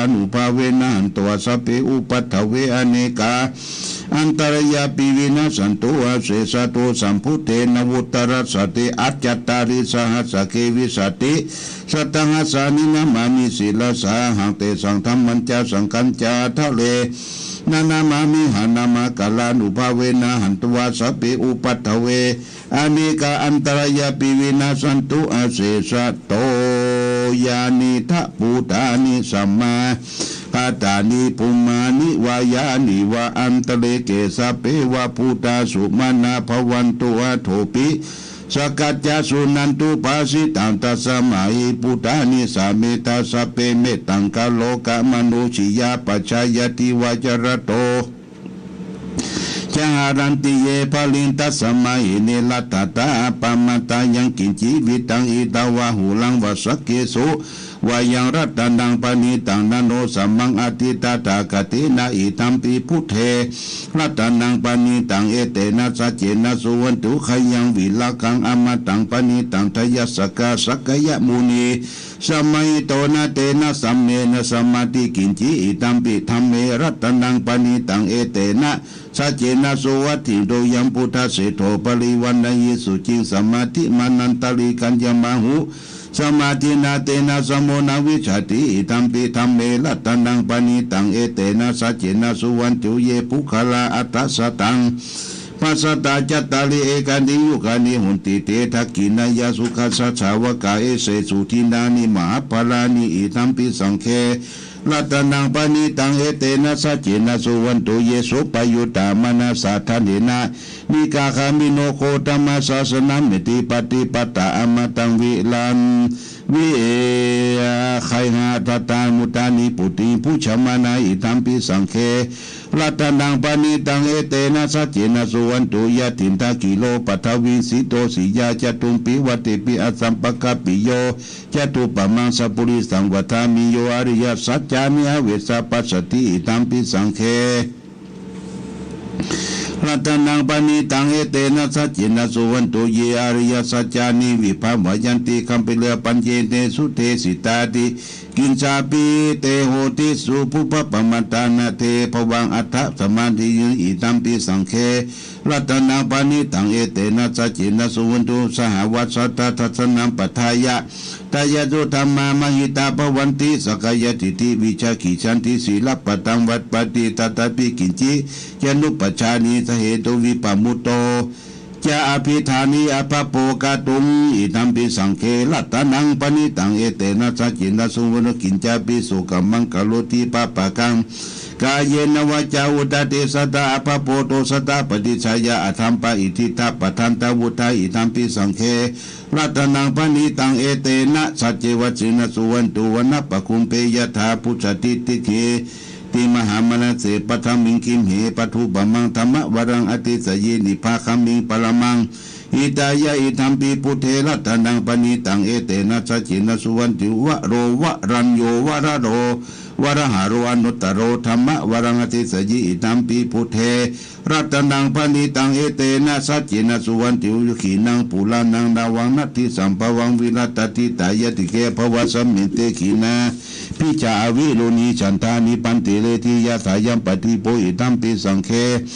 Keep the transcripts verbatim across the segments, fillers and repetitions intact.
nubhāvena hantvā sabbe upaddave anekā antarāyāpi vinassantu asesato. Sambuddhe navuttarasate aṭṭhacattāḷīsasahassake vīsatisatasahassāni namāmi sirasā ahaṃ. Tesaṃ dhammañca saṅghañca ādarena namāmihaṃ. Namakārānubhāvena hantvā sabbe upaddave anekā antarāyāpi vinassantu asesato. Yānīdha bhūtāni samāgatāni bhummāni vā yāni va antalikkhe, sabbeva bhūtā sumanā bhavantu athopi sakkacca suṇantu bhāsitaṃ. Tasmā hi bhūtā nisāmetha sabbe, mettaṃ karotha mānusiyā pajāya divā ca ratto ca haranti ye baliṃ. Tasmā hi ne rakkhatha appamattā. Yaṃ kiñci vittaṃ idha vā huraṃ vā, saggesu vā yaṃ ratanaṃ paṇītaṃ, na no samaṃ atthi tathāgatena, idampi buddhe ratanaṃ paṇītaṃ, etena saccena suvatthi hotu. Khayaṃ virāgaṃ amataṃ paṇītaṃ, tayajjhakā sakyamunī samāhito, na tena sammena samatthi kiñci, idampi dhamme ratanaṃ paṇītaṃ, etena saccena suvatthi hotu. Yaṃ buddhaseṭṭho parivaṇṇayī suciṃ, samādhimānantarikaññamāhu, samādhinā tena samo na vijjati, idampi dhamme ratanaṃ paṇītaṃ, etena saccena suvatthi hotu. Ye puggalā aṭṭha sataṃ pasatthā, cattāri ekāri yugāni honti, te dakkhiṇeyyā sukhassa sāvakā, esesu dinnāni mahapphalāni, idampi saṅghe ratanaṃ paṇītaṃ, etena saccena suvatthi hotu. Ye suppayuttā manasā daḷhena, nikkāmino gotamasāsanamhi, paṭipattā amataṃ viraṃ vihāya, gayhā dattā mudhā nibbutiṃ bhuñjamānā, idampi saṅghe ratanaṃ paṇītaṃ, etena saccena suvatthi hotu. Yathindakhīlo paṭhaviṃ sito siyā, catubbhi vātebhi asampakampiyo, tathūpamaṃ sappurisaṃ vadāmi, yo ariyasaccāni avecca passati, idampi saṅghe ratanaṃ paṇītaṃ, etena saccena suvatthi hotu. Ye ariyasaccāni vibhāvayanti, gabbhineyyapaññena sudesitāti, kiñcāpi te hotisu pubbapamanā, na te bhavaṃ atha samādiyo, idampi saṅghe ratanaṃ paṇītaṃ, etena saccena suvatthi hotu. Sahāvassa dassanaṃ padaṃ ya, tayassu dhammā mahitā bhavanti, sakkāyadiṭṭhi vicchikicchandi, sīlabbataṃ paṭipadā, tāpi kiñci yanupajahi, sahetuṃ vippamutto ca abhiṭhāni, abhabbo kātuṃ, idampi saṅghe ratanaṃ paṇītaṃ, etena saccena suvatthi hotu. Kiñcāpi so kammaṃ karoti pāpakaṃ, kāyena vācā uda cetasā, abhabbo dosāya paṭicchāya, adhamma itthiṭṭhā padattā vuṭṭhā, idampi saṅghe ratanaṃ paṇītaṃ, etena saccavajjena suvatthi hotu. Vanapagumbe yathā phussitadiṭṭhite, mahāvanase paṭhaviṃ gimhe, tathūpamaṃ dhammavaraṃ atisayi, nibbāgamiṃ paramaṃ hitāya, idampi buddhe ratanaṃ paṇītaṃ, etena saccena suvatthi hotu. Varo varaññū varado varāharo, anuttaro dhammavaraṃ atisayi, idampi buddhe ratanaṃ paṇītaṃ, etena saccena suvatthi hotu. Yo khīṇaṃ purāṇaṃ navaṃ natthi sambhavaṃ, virattacittāyatike bhavasmiṃ, te khīṇabījā aviruḷhichandā, nibbanti riddhiyā seyyathīvo, idampi saṅghe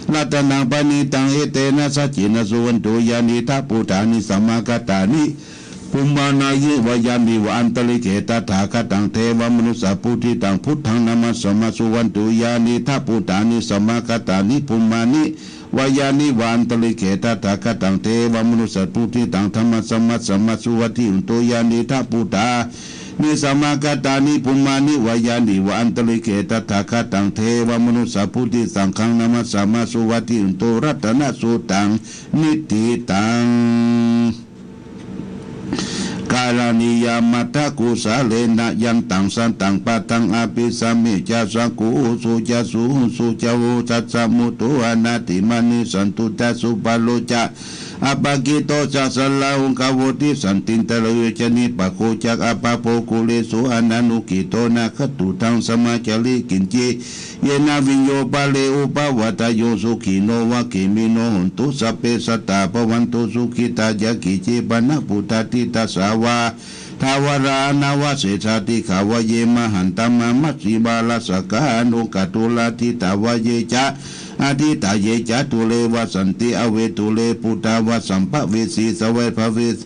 ratanaṃ paṇītaṃ, etena saccena suvatthi hotu. Yānīdha bhūtāni samāgatāni, bhummāni vā yāni va antalikkhe, tathāgataṃ devamanussapūjitaṃ, buddhaṃ namassāma suvatthi hotu. Yānīdha bhūtāni samāgatāni, bhummāni vā yāni va antalikkhe, tathāgataṃ devamanussapūjitaṃ, dhammaṃ namassāma suvatthi hotu. Yānīdha bhūtāni samāgatāni, bhummāni vā yāni va antalikkhe, tathāgataṃ devamanussapūjitaṃ, saṅghaṃ namassāma suvatthi hotu. Ratanasuttaṃ niṭṭhitaṃ karaṇīyamatthakusalena, yantaṃ santaṃ padaṃ abhisamecca, sakko ujū ca suhujū ca, uttamo ca anatimānī, santussako ca subharo ca, appakicco ca sallahukavutti, santindriyo ca nipako ca, abhabbo kulesu ananugiddho, na kattuddaṃ samācare kiñci, yena viññū pare upavadeyyuṃ. Sukhino vā khemino hontu, sabbe sattā bhavantu sukhitā. Yā keci pāṇabhūtatthi, tasā vā thāvarā anavasesā, dīghā vā ye mahantā, māmā sīvā rassakā, aṇukathūlā, adhitāva ye ca, adhitāye ca dūre vasanti, avedūre buddhā va sampavesī, sabbe bhave,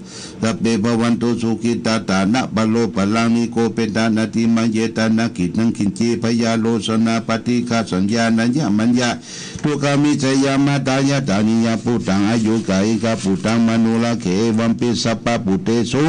sabbe bhavantu sukhitā, attānaṃ paro paraṃ nikubbetha, nātimaññetha naṃ khiḍḍaṃ kiñci, byārosanā paṭighasaññā, nāññamaññā dukkhamiccheyya. Mātā yathā niyaṃ puttaṃ, āyukā ekaputtaṃ, manorakkhe evampi sabbabhūtesu,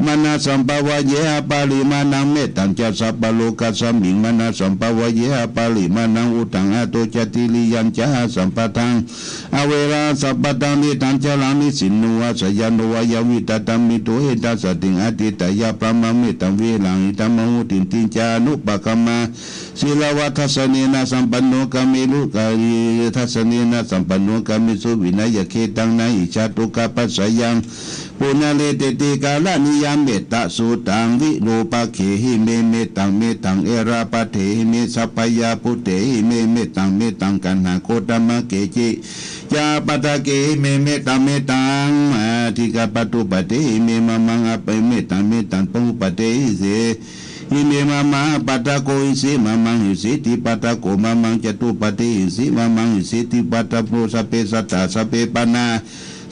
mānasambhāvaye aparimāṇaṃ. Mettañca sabbalokasmiṃ, mānasambhāvaye aparimāṇaṃ, uddhaṃ adho ca tiriyañca, asambādhaṃ averaṃ asapattaṃ. Tiṭṭhañcaraṃ nisinno vā, sayāno vā yā vidhā, thāmentu etaṃ satiṃ, adhiṭṭheyya brahmametaṃ vihāraṃ. Iddhūpago diṭṭhiñca anupagamma sīlavā dassanena sampanno, kāmesu kāmesu dassanena sampanno, kāmesu vineyya gedhaṃ, na hi jātu gabbhaseyyaṃ punaretīti. Karaṇīyaṃ mettasuttaṃ, virūpakkhehi me mettaṃ, mettaṃ erāpathehi me, sabbabyāputtehi me mettaṃ, mettaṃ kaṇhagotamakkheci ca ābādhake hi me mettaṃ, mettaṃ adhikappaṭupaṭehi me mamaṃ, ābādhake mettaṃ, mettaṃ pahuppaṭehi me mamaṃ, ābādhako hisi mamaṃ, hisi dvipādako mamaṃ, catuppaṭehi hisi mamaṃ, hisi dvipādo. Sabbe sattā sabbe pāṇā,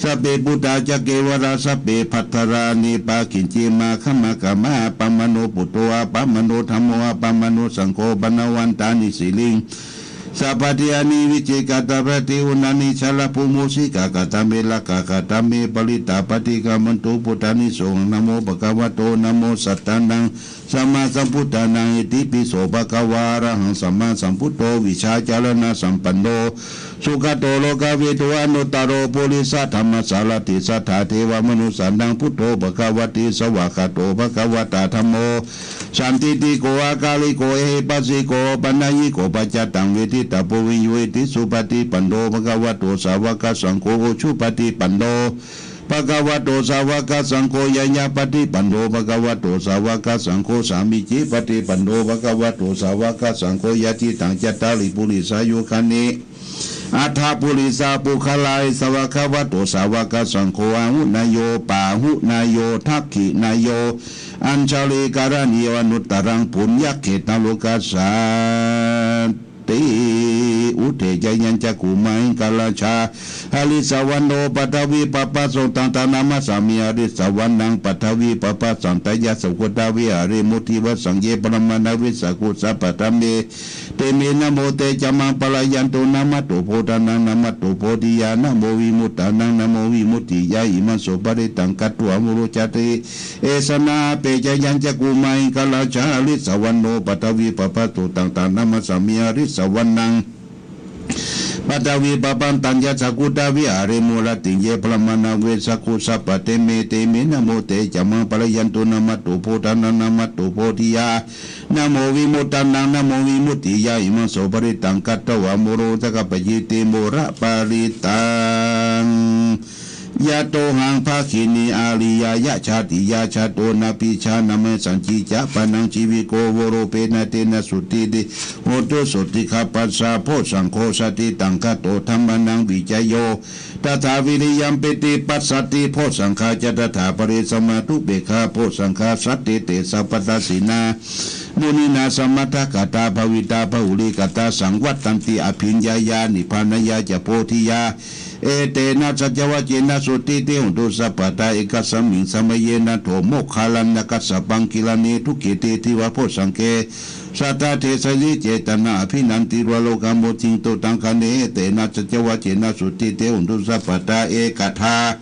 sabbe bhūtā ca kevalā, sabbe bhaddharā aneppakiñci, mā khamā kamā. Appamāṇo buddho, appamāṇo dhammo, appamāṇo saṅgho, pāṇavantāni siriṃsapāni, uṅgāni vijitapaṭi, uṇṇāni jalābūmisikā, katā me rakkhā, katā me parittā, paṭikkamantu bhūtāni. Sohaṃ namo bhagavato, namo sattannaṃ sammāsambuddhānaṃ. Itipi so bhagavā arahaṃ sammāsambuddho, vijjācaraṇasampanno sugato lokavidū, anuttaro purisadammasārathi satthā devamanussānaṃ buddho bhagavāti. Svākkhāto bhagavatā dhammo, sandiṭṭhiko akāliko ehipassiko opanayiko paccattaṃ veditabbo viññūhīti. Supaṭipanno bhagavato sāvakasaṅgho, ujupaṭipanno bhagavato sāvakasaṅgho, ñāyapaṭipanno bhagavato sāvakasaṅgho, sāmīcipaṭipanno bhagavato sāvakasaṅgho, yadidaṃ cattāri purisayugāni aṭṭha purisapuggalā, esa bhagavato sāvakasaṅgho, āhuneyyo pāhuneyyo dakkhiṇeyyo añjalikaraṇīyo, anuttaraṃ puññakkhettaṃ lokassā ti. Uttejjayañcakkhumā ekarājā harissavaṇṇo paṭhavippabhāso, taṃ taṃ namassāmi harissavaṇṇaṃ paṭhavippabhāsaṃ, tayajja guttā viharemu divassaṃ. Ye brāhmaṇā vessako sabbadhamme, te me namo te ca maṃ pālayantu. Namatthu buddhānaṃ namatthu bodhiyā, namo vimuttānaṃ namo vimuttiyā, imaṃ so parittaṃ katvā moro cati. Esanā apaccayañcakkhumā ekarājā harissavaṇṇo paṭhavippabhāso, taṃ taṃ namassāmi harissavaṇṇaṃ paṭhavippabhāsaṃ, tayajja guttā viharemu rattiṃ. Ye brāhmaṇā vessako sabbadhamme, te me namo te ca maṃ pālayantu. Namatthu buddhānaṃ namatthu bodhiyā, namo vimuttānaṃ namo vimuttiyā, imaṃ so parittaṃ katvā moro cakkappacīti moraparittaṃ. Yatohaṃ bhagini āriyāya jātiyā jāto, nābhijānāmi sañcicca pāṇaṃ, jīviko voropena tena sotthi te hotu, sotthi gabbhassa bojjhaṅgo, satiṭṭhaṅgato dhammānaṃ vicayo tathā, viriyampīti passaddhi bojjhaṅgā ca tathāpare, samādhupekkhabojjhaṅgā satiṭṭhite sabbadassinā, muninā sammadakkhātā bhāvitā bahulīkatā, saṃvattanti abhiññāya nibbānāya ca bodhiyā. Etena saccavajjena sotthi te hotu sabbadā. Ekasmiṃ samaye nātho moggallāna kassapaṃ gilāne dukkhite divā bojjhaṅge, satta desayi cetanā abhinanditvā rogā modanti taṅkhaṇe. Etena saccavajjena sotthi te hotu sabbadā. Ekadā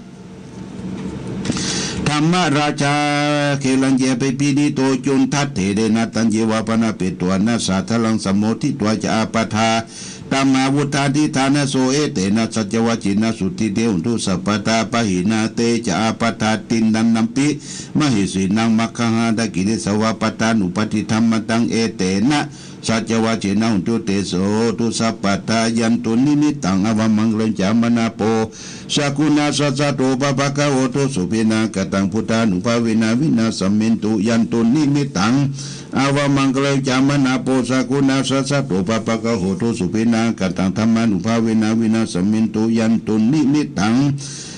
dhammarājā gelaññe abhipīḷito cundattherena, taññeva bhaṇāpetvāna sādaraṃ sammoditvā ca ābādhā tamhā vuṭṭhāsi ṭhānaso. Etena saccavajjena sotthi te hotu sabbadā. Pahīnā te ca ābādhā tiṇṇannampi mahesinaṃ, maggāhatakilesāva pattānuppattidhammataṃ. Etena saccavajjena hotu te, hotu sabbadā. Yandunnimittaṃ avamaṅgalañca manāpo sakuṇassa saddo pāpaggaho dussupinaṃ akantaṃ, buddhānubhāvena vināsamentu. Yandunnimittaṃ avamaṅgalañca manāpo sakuṇassa saddo pāpaggaho dussupinaṃ akantaṃ, dhammānubhāvena vināsamentu. Yandunnimittaṃ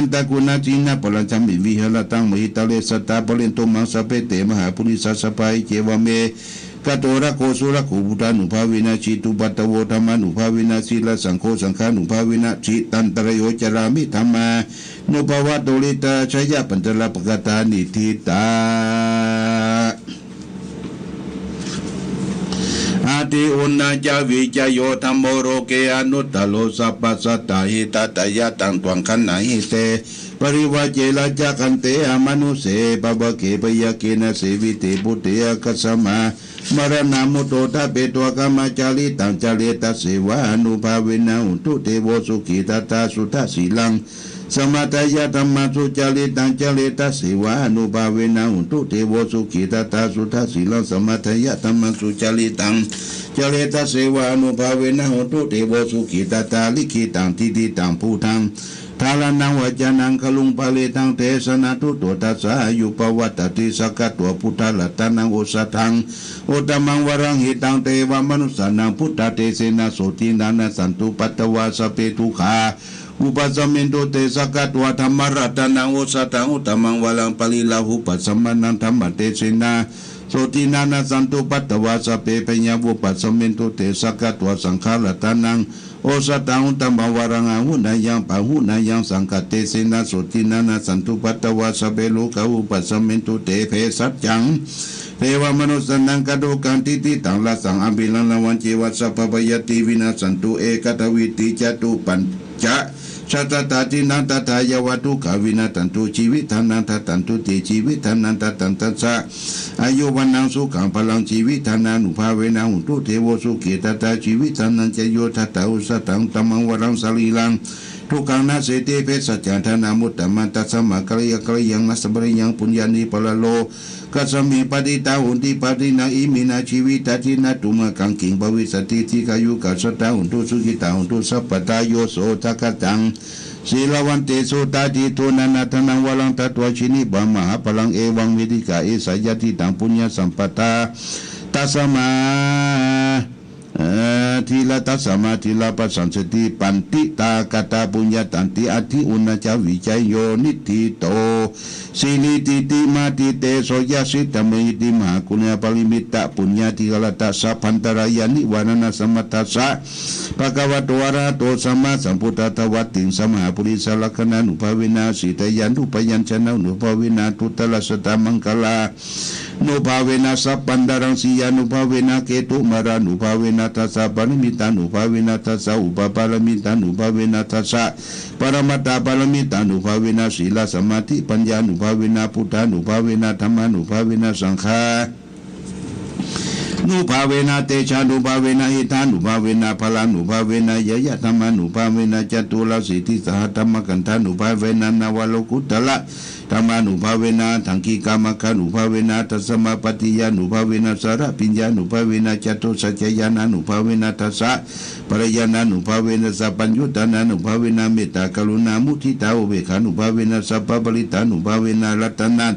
anantaguṇajinappaḷañca me viharataṃ mahītale sadā pālentu maṃ sabbe te mahāpurisāsabhā. Iccevamevaṃ gato rakkho surakkho buddhānubhāvena jitupaddavo dhammānubhāvena jitasaṅgho saṅghānubhāvena jitantarāyo carāmi dhammānubhāvato riddhā jaya pañjara pakatā niṭṭhitā. Atthi uṇhassa vijayo dhammo loke anuttaro sabbasattahitatthāya taṃ taṅkhaṇatthi te parivajje rājadaṇḍe amanusse pāvake byagghe na sevite buddhe āgatamha maraṇā mutto ṭhapetvā kammacaritaṃ caretasseva ānubhāvena hotu devo sukhī tathā suddhasīlaṃ samādāya dhammaṃ sucaritaṃ caretasseva ānubhāvena hotu devo sukhī tathā suddhasīlaṃ samādāya dhammaṃ sucaritaṃ caretasseva ānubhāvena hotu devo sukhī tathā likkhitaṃ cintitaṃ buddhaṃ dhāraṇaṃ vācanaṃ garuṃ parittaṃ desanā tuṭṭho tassa āyuppavaḍḍhatīti. Sakkatvā buddharatanaṃ osathaṃ uttamaṃ varaṃ hitaṃ devamanussānaṃ buddhatejenā sotthinā nassantupaddavā sabbe dukkhā vūpasamentu te. Sakkatvā dhammaratanaṃ osathaṃ uttamaṃ varaṃ pariḷāhūpasamanaṃ dhammatejenā sotthinā nassantupaddavā sabbe bhayā vūpasamentu te. Sakkatvā saṅgharatanaṃ osathaṃ uttamaṃ varaṃ āhuneyyaṃ pāhuneyyaṃ saṅghatejenā sotthinā nassantupaddavā sabbe rogā vūpasamentu te. Bhejajjaṃ devamanussānaṃ kātukaṃ cintitaṃ rasaṃ abhiñāṇaṃ vajjevā sabbabhayāti vinassantu ekadā vitti catuppañca sattadinnaṃ tathāyavā dukkhā vinassantu, jīvitadinnaṃ dadantu te, jīvitadinnaṃ dadaṃ sadā, āyu vaṇṇaṃ sukhaṃ balaṃ, jīvitadinnaṃ anubhāvena hontu devo sukhī sadā, jīvitadinnaṃ ca yo dadā usataṃ udamaṃ balaṃ sarīraṃ, dukkhaṃ naseti bhesajja dhanamuttamaṃ, tasmā kālaṃ kālaṃ nassa pariyaṃ puññāni paralokasmiṃ patiṭṭhā honti pāṇinā, iminā jīvitadinnā tumhākaṃ kiṃ bhavissati, dīghāyukā sadā hontu, sukhitā hontu sabbadā. Yo so taṃkhaṇaṃ sīlavantesu dāditū nānādhanaṃ varaṃ datvā jinitvā mahapphalaṃ, evaṃ vedikā esa yadidaṃ puññasampadā, tasmā dhīra, tasmā dhīrā pasāsati, paṇḍitā katapuññatantī, addhi uṇā ca vijayo niṭṭhito, siridhitimatitejojayasiddhimahiddhimahāguṇāparimitapuññādhikāradassa sabbantarāyanivāraṇasamatthassa bhagavato arahato sammāsambuddhassa dvattiṃsamahāpurisalakkhaṇānubhāvena, sītyānubyañjanānubhāvena, duttarasattamaṅgalā nubhāvena, sabbantarāyasiyānubhāvena, ketumālānubhāvena, dasapāramitānubhāvena, dasaupapāramitānubhāvena, dasaparamatthapāramitānubhāvena, sīlasamādhipaññānubhāvena, buddhānubhāvena, dhammānubhāvena, saṅghā nubhāvena, tejānubhāvena, iddhānubhāvena, balānubhāvena, ñeyyadhammānubhāvena, caturāsītisahassadhammakkhandhānubhāvena, navalokuttaradhammānubhāvena, aṭṭhaṅgikamaggānubhāvena, dasamapattiyānubhāvena, sārabhiññānubhāvena, catusaccañāṇānubhāvena, dasabalañāṇānubhāvena, sabbaññutañāṇānubhāvena, mettākaruṇāmuditāupekkhānubhāvena, sabbaparittānubhāvena, ratana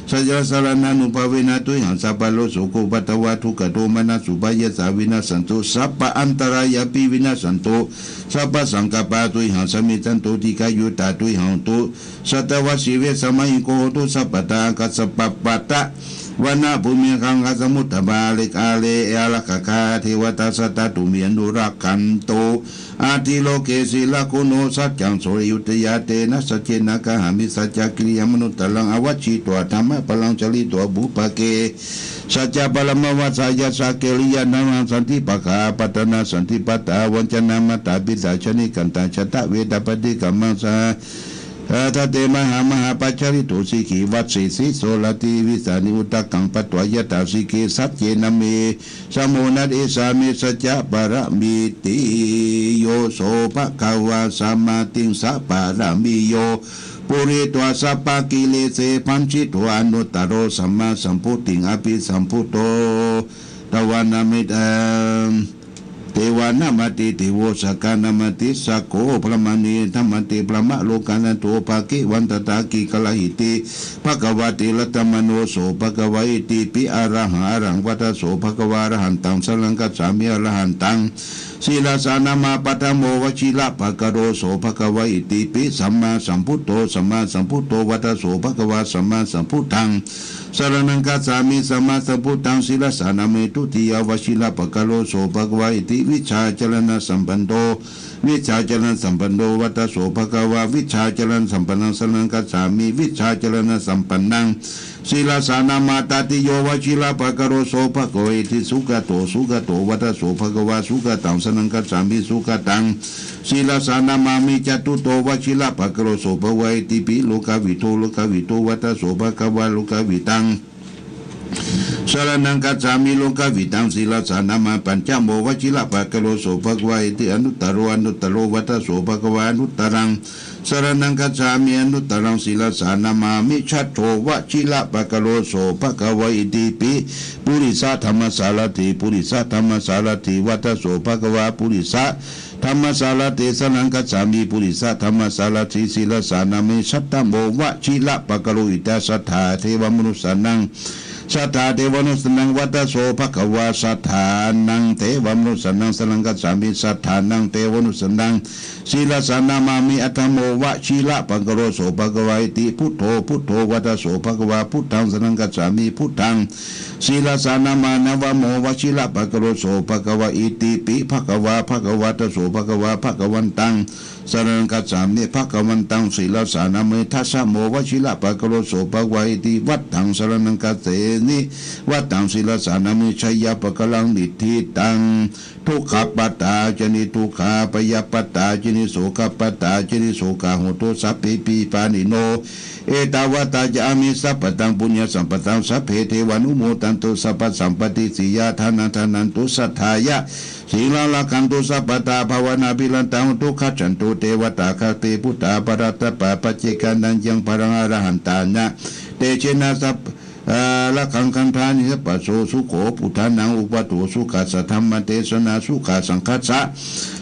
saññasaraṇānubhāvena, tuyhaṃ sabbarogasokupaddavadukkhadomanassupāyāsā vinassantu, sabbaantarāyāpi vinassantu, sabbasaṅkappā tuyhaṃ samijjhantu, dīghāyutā tuyhaṃ hotu, satavassī vesamakhiṃ kho hotu sabbadā. Ākāsapabbatavanabhūmigaṅgāsamuddamā, gambhīrakkhakā devatā sadā tumhe anurakkhantu, atthi loke sīlaguṇo. Saccaṃ soceyya, yutiyā tena saccena, kāhāmi saccakiriyamanuttaraṃ, avajjitvā dhammabalaṃ, charitvā pubbe saccabalamavassāya, sakkiriyamaṇaṃ santi pakkhā, apattanā santi pattā, vañcanā mātā pitā ca nikkhantā, jātaveda paṭikkama. Saha datte mahāmahāpajjalito, sikhī vajjasī soḷati, vijānī udakaṃ patvā, yathā sikhī saccena, me samo na essā me saccapāramīti. Yo so bhagavā samādhiṃ sapāramīyo pūretvā sabbakilesā, bhañjitva anuttaro sammāsambuddhiṃ abhisambuddho, tvā nāma devaṃ namāti devo, sakko nāmāti sakko brahmāti, brahmāti brahmalokānato. Bhagavaṃ tatra abhikkhāviti bhagavā. Tatra ātappamāṇo so bhagavā itipi arahaṃ arahaṃ vata. So bhagavā arahantaṃ saraṇaṃ gacchāmi, arahantaṃ sirasā namāmi. Paṭhamo vajirapakkaro so bhagavā itipi sammāsambuddho, sammāsambuddho vata. So bhagavā sammāsambuddhaṃ saraṇaṃ gacchāmi, sammāsambuddhaṃ sirasā namāmi. Dutiyā vajirapakkaro so bhagavā iti vijjācaraṇasampanno, vijjācaraṇasampanno vata. So bhagavā vijjācaraṇasampannaṃ saraṇaṃ gacchāmi, vijjācaraṇasampannaṃ sirasā namāmi. Tatiyo vajirapakkaro so bhagavā iti sugato, sugato vata. So bhagavā sugataṃ saraṇaṃ gacchāmi, sugataṃ sirasā namāmi. Catuttho vajirapakkaro so bhagavā itipi lokavidū, lokavidū vata. So bhagavā lokavidaṃ saraṇaṃ gacchāmi, lokavidaṃ sirasā namāmi. Pañcamo vajirapakkaro so bhagavā iti anuttaro, anuttaro vata. So bhagavā anuttaraṃ saraṇaṃ gacchāmi, anuttaraṃ sirasā namāmi. Jaṭṭho vajirapakkaro so bhagavā itipi purisadammasārathi, purisadammasārathi vata. So bhagavā purisadammasārathi saraṇaṃ gacchāmi, purisadammasārathi sirasā namāmi. Saṭṭhamo vajirapakkaro iti satthā devamanussānaṃ, satthā devamanussānaṃ vata. So bhagavā saṭṭhānaṃ devamanussānaṃ saraṇaṃ gacchāmi, saṭṭhānaṃ devamanussānaṃ sirasā namāmi. Aṭṭhamo vajirapakkaro so bhagavā iti buddho, buddho vata. So bhagavā buddhaṃ saraṇaṃ gacchāmi, buddhaṃ Sirasā namāmi namo vajirapakkaro, so bhagavā itipi bhagavā. Bhagavato so bhagavā, bhagavantaṃ saraṇaṃ gacchāmi. Bhagavantaṃ sirasā namāmi. Dasamo vajirapakkaro, so bhagavā iti vadaṃ saraṇaṃ gacchāmi. Vadaṃ sirasā namāmi. Jayamaṅgalaṃ niṭṭhitaṃ. Dukkhappattā ca niddukkhā, bhayappattā ca nissokappattā ca nissokā hontu sabbepi pāṇino. Ettāvatā ca amhehi sambhataṃ puññasampadaṃ, sabbe devānumodantu sabbasampattisiddhiyā. Dānaṃ dadantu saddhāya, sīlaṃ rakkhantu sabbadā, bhāvanābhiratā hontu, gacchantu devatāgatē. Phuṭṭhābhātā sabbā, paccekānañca balaṃ, arahantānaṃ tejena, sabbarogasaṅghātā, sabbarogapaddavā. Sukho buddhānaṃ uppādo, sukhā saddhammadesanā, sukhā saṅghassa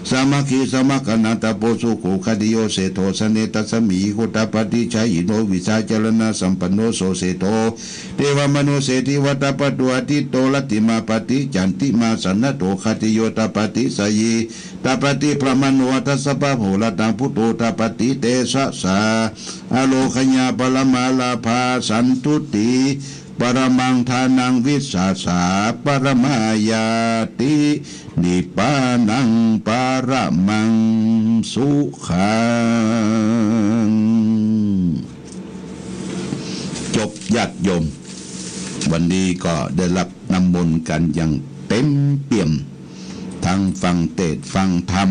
sāmaggī, samaggānaṃ tapo sukho. Khantito seṭṭho, janetasmiṃ hi gotapati, jahino vijjācaraṇasampanno, so seṭṭho devamanussesānaṃ devatapato, ādityo rattimābhāti candimā sannaddho. Khantiyo tapati jhāyī tapati brāhmaṇo, atha sabbamahorattaṃ buddho tapati tejasā. Ārogyā paramā lābhā, santuṭṭhī paramaṃ dhanaṃ, vissāsaṃ paramā ñāti, nibbānaṃ paramaṃ sukhaṃ. จบ ญาติโยม วันนี้ก็ได้รับน้ำมนต์กันอย่างเต็มเปี่ยม ทั้งฟังเทศน์ฟังธรรม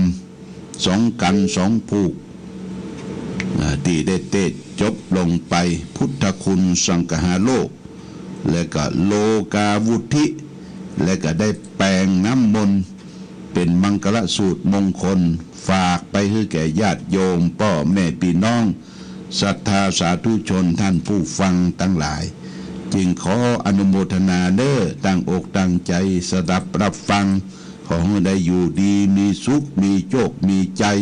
สองขันธ์สองผูก อ่า ที่ได้เทศน์จบลงไป พุทธคุณ สังคหาโลก และก็โลกาวุฒิ และก็ได้แปลงน้ำมนต์เป็นมังคละสูตรมงคล ฝากไปให้แก่ญาติโยม พ่อแม่พี่น้อง ศรัทธาสาธุชน ท่านผู้ฟังทั้งหลาย จึงขออนุโมทนาเน้อ ตั้งอกตั้งใจสดับรับฟัง ขอให้ได้อยู่ดีมีสุข มีโชค มีชัย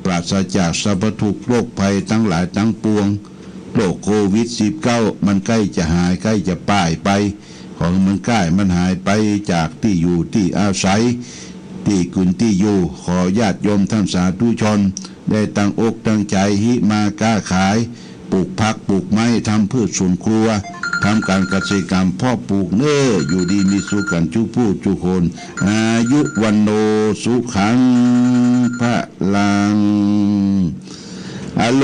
ปราศจากสรรพทุกข์โรคภัยทั้งหลายทั้งปวง โรคโควิด สิบเก้า มันใกล้จะหาย ใกล้จะป้ายไป ขอให้มันใกล้ มันหายไปจากที่อยู่ที่อาศัย ที่กินที่อยู่ ขอญาติโยมท่านสาธุชน ได้ตั้งอกตั้งใจ หิมาค้าขาย ปลูกผักปลูกไม้ ทำพืชสวนครัว ทำการเกษตรกรรมเพาะปลูกเน้อ อยู่ดีมีสุขกันทุกผู้ทุกคน อายุ วัณโณ สุขัง พลัง อะโล